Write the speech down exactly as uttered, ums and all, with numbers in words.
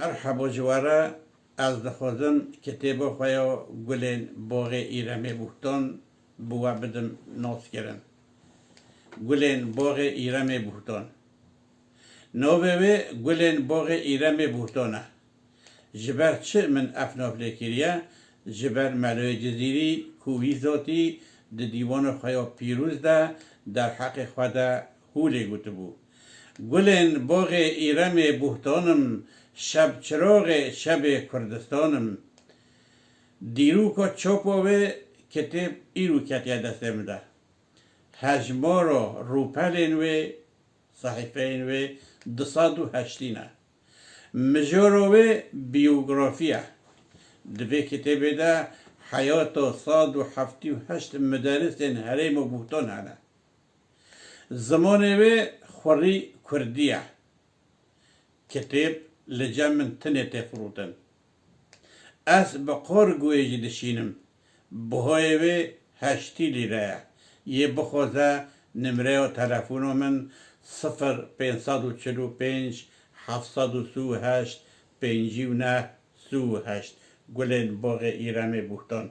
Merhebo ji we re, ez dixwazim kitêba xwe ya Gulên Boxê Îremê Buhtan bi we bidim naskirin. Gulên Boxê Îremê Buhtan. Navê wê Gulên Boxê Îremê Buhtan e. Ji ber çi min ev nav lê kiriye? Ji ber Meloyê Cizîrî ku wî zotî di dîwana xwe ya pîroz de derheqê xwe de hûlê gotibû. Gulên boxê Îremê buhtan im, şebçiroxê şebê Kurdistan im. Dîroka çapa wê kitêb îro ketiye destê min de. Hejmara rûpelên wê, sehîfeyên wê du sed û heştî ne. Mijara wê biyografî ye. Di vê kitêbê de heyata sed û heftê û heşt miderisên herêma Buhtan hene. Zimanê wê xwirî kurdî ye. Kitêb li cem min tinê tê firotin. Ez bi qor guhê jî dişînim. Bihayê wê heştî lîre ye. Yê bixwaze nimreya telefona min sifir pênc sed û çil û pênc heft sed û sî û heşt pêncî û neh sî û heşt. Gulên Boxê Îremê Buhtan.